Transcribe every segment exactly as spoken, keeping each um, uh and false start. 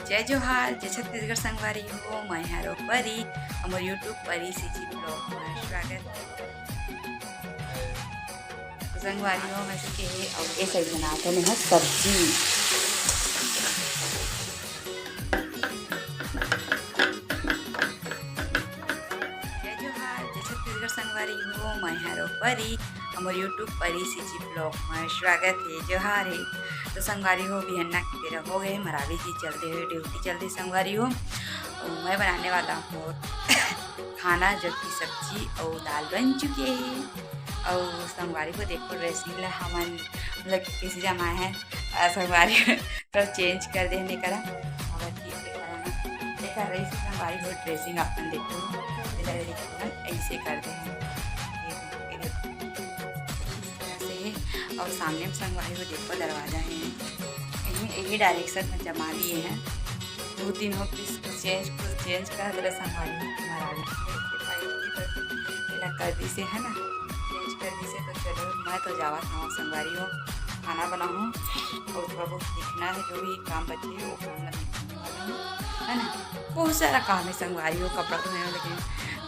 जय जोहार, जय छत्तीसगढ़ संगवारी हो, मैं हरों परी, हमर YouTube परी सीजी vlog में स्वागत है। तो संगवारी हो, मैं चुके हैं, अब ये side बनाते हैं हम सब्जी। जय जोहार, जय छत्तीसगढ़ संगवारी हो, मैं हरों परी, हमर YouTube परी सीजी vlog में स्वागत है, जोहार है। तो संगवारी हो, बिहन्ना के बेरा हो गए, मरावी जी चलते हुए duty चलते संगवारी हो। तो मैं बनाने वाला हूँ खाना, जो कि सब्जी और दाल बन चुके हैं। और संगवारी हो, देखो dressing ला हमन मतलब कि कैसे जमाए हैं। अ, संगवारी थोड़ा change कर देने करा। और ठीक है, करा ना। देखा रही से संगवारी हो dressing अपन देखो। इधर देखो, अपन ऐसे कर दे हैं। ये देखो, ये देखो। इस तरह से है। और सामने में संगवारी हो देखो दरवाजा है। यही, यही direction में जमा लिए हैं। दो तीन हो पीस कुछ change, कुछ change कर दे संगवारी हो, तुम्हारा आगे। ये पाइप की तो ये लगा कर दी से है ना, change कर दी से। तो चलो, मैं तो जावत हूँ संगवारी हो, खाना बनाऊँ और थोड़ा बहुत लिखना है, जो भी काम बचे है वो काम मैं लिखने वाला हूँ, है ना। बहुत सारा काम है संगवारी हो, कपड़ा धोए हो, लेकिन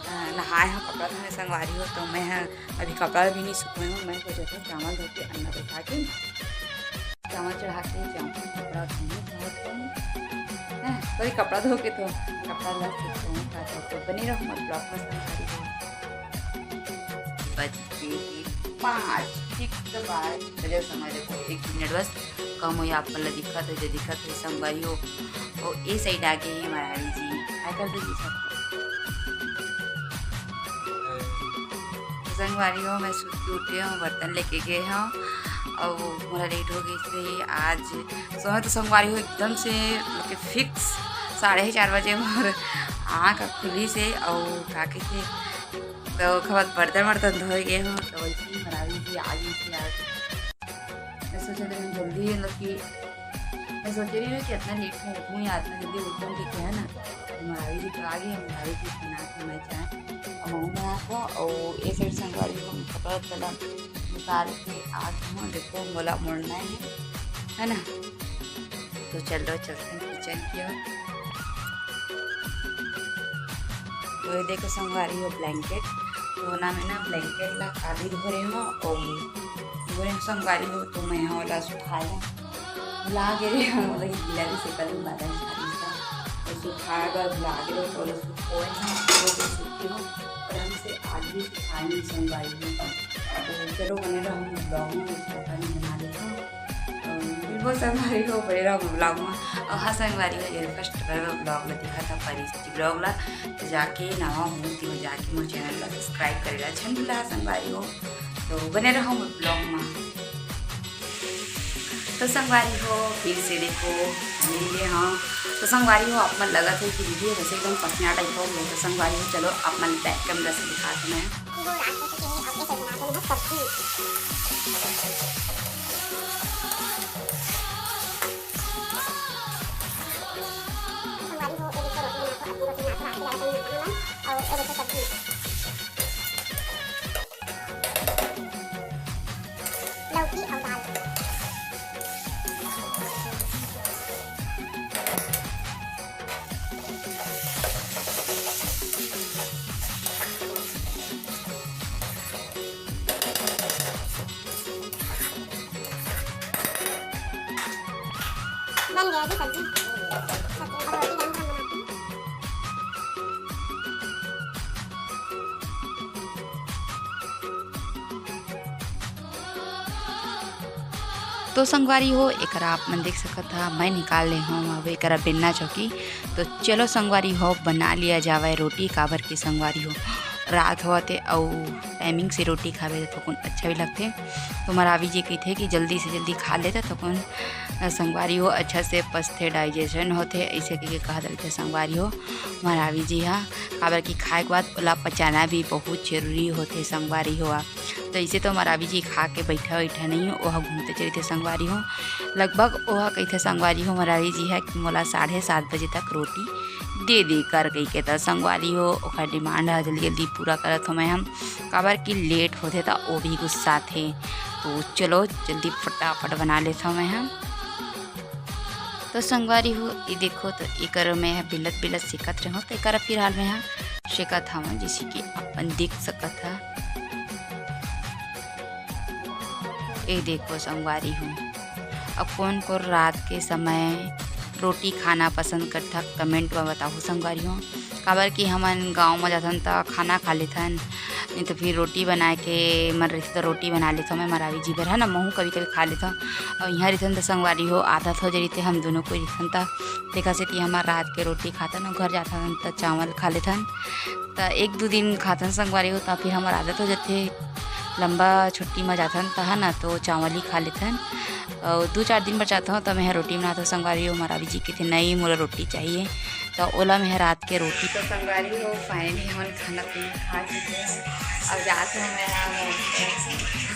अ, नहाए हो, कपड़ा धोए संगवारी हो, तो मैं ह-, अभी कपड़ा भी नहीं सुखाए हूँ। मैं सोचा था चावल धो के अन्ना बैठा के, चावल चढ़ा के जाऊँ, कपड़ा धोने बहुत कम है, पर कपड़ा धो के तो कपड़ा ला सुखाऊँ का, तो बने रहो मोर vlog में संगवारी हो। बज के पाँच, ठीक तो पाँच बजे समय देखो, एक मिनट बस कम हो, आप मन ला दिखत हो, जो दिखत हो संगवारी हो, ओ ए side आ गए हैं हमारा हरी जी। हाय कर दो जी सबको। संगवारी हो, मैं सुत के उठे हूँ, बर्तन लेके गए हूँ और मोला late हो गई थी आज। सोहे तो संगवारी हो एकदम से मतलब fix साढ़े चार बजे मोर आँख खुली से और का कहिथे तो ओकर बाद बर्तन वर्तन धोए गए हूँ, तो वैसे ही मरावी जी आ गई थी आज। मैं सोचे थे हम जल्दी, मतलब कि मैं सोचे रही हूँ कि इतना late में उठूँ या इतना जल्दी उठूँ, ठीक है ना। तो मरावी जी तो आ गई, हम मरावी जी बना के मैं चाय और मऊ बना को, और ये side संगवारी को हम कपड़ा वपड़ा निकाल के आ गए हूँ। देखो, मोला मुड़ना है, है ना। तो चलो, चलते हैं kitchen की ओर। तो ये देखो संगवारी हो blanket, तो ना मैं ना blanket ला काली धोरे हो और धोरे हो संगवारी हो, तो मैं यहाँ वाला सुखाया भुला गे रहे हो, वही गीला भी से कल बादल बारिश का, तो सुखाए बर भुला गे रहे हो, तो वाला सुखोए हो, तो भी सुखी हो, पर हमसे आज भी सुखाए नहीं संगवारी हो। तो चलो बने रहो vlog में, मैं चाय पानी बना लेती हूँ। तो बिल्कुल संगवारी हो, बने रहो vlog में। और हाँ संगवारी हो, ये first बार vlog ला देखा था परी vlog ला, तो जाके नवा हो तो जाके मोर channel ला subscribe करे ला झन भुला संगवारी हो। तो बने रहो मोर vlog में। तो संगवारी हो, फिर से देखो मिल गए हाँ। तो संगवारी हो, आप मन लगत हो कि दीदी वैसे एकदम पसना type हो गए। तो संगवारी हो, चलो आप मन back camera से दिखा दो मैं। लौकी और दाल। बन गया जी सब्जी। सब्जी, अब रोटी गरम गरम बनाती हूँ। तो संगवारी हो, एकरा आप मन देख सकत हा, मैं निकाल ले हूँ अब एकरा बेलना चौकी। तो चलो संगवारी हो, बना लिया जावे रोटी, काबर के संगवारी हो, रात होवत हे अउ timing से रोटी खावे त थोकुन अच्छा भी लगथे। तो मरावी जी कहिथे कि जल्दी से जल्दी खा लेते, थोकुन संगवारी हो अच्छा से पचथे, digestion होथे, ऐसे कहिके कहत रहिथे संगवारी हो मरावी जी हा। काबर कि खाए के बाद ओला पचाना भी बहुत जरूरी होथे संगवारी हो। तो इसे तो मरावी जी खा के बैठा बैठा नहीं हो, ओह घूमते चलते संगवारी हो। लगभग ओह कहिथे संगवारी हो मरावी जी है कि मोला साढ़े सात बजे तक रोटी दे दे कर कहिके। तो संगवारी हो ओखर demand ह जल्दी जल्दी पूरा करत हो मैं हम, काबर कि late होथे त ओ भी गुस्साथे। तो चलो जल्दी फटाफट बना लेत हो मैं हम। तो संगवारी हो, ये देखो, तो एकर मैं ह बिलत बिलत सेकत रहूँ, तो एकर फिलहाल मैं ह सेकत हवं, जैसे कि अपन देख सकत ह। ये देखो संगवारी हो, अब कौन कौन रात के समय रोटी खाना पसंद करथा, कमेंट में बताओ संगवारी हो। काबर कि हमन गाँव में जाथन त खाना खा लेथन, नहीं तो फिर रोटी बनाए के मन रहिथे त रोटी बना लेथन। मैं मरावी जी बर, है ना, महू कभी कभी खा लेथन। और यहाँ रहिथन त संगवारी हो, आदत हो जाए रहिथे हम दोनों कोई रहिथन त, तेखर सेती हमर रात के रोटी खाथन और घर जाथन त चावल खा लेथन। त एक दो दिन खाथन संगवारी हो, त फिर हमर आदत हो जाथे। लंबा छुट्टी में जाथन त, है ना, तो चावल ही खा लेथन। और दो चार दिन बर जाथन त मैं रोटी बनाथन संगवारी हो, मरावी जी कथे नहीं, मोला रोटी चाहिए, त ओला मैं रात के रोटी। तो संगवारी हो, finally हमन खाना पीना खा चुके हैं। अब जात हूँ मैं, हाँ, मैं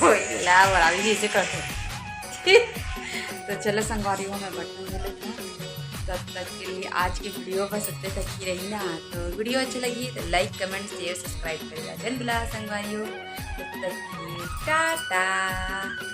कोई ला मरावी जी से करते। तो चलो संगवारी हो, मैं बर्तन धो लेती हूँ। तब तक के लिए आज की वीडियो बस इतने तक ही रही ना। तो वीडियो अच्छी लगी तो like, comment, share, subscribe करेगा जन बिला संगवारी हो। तब तक के लिए टाटा।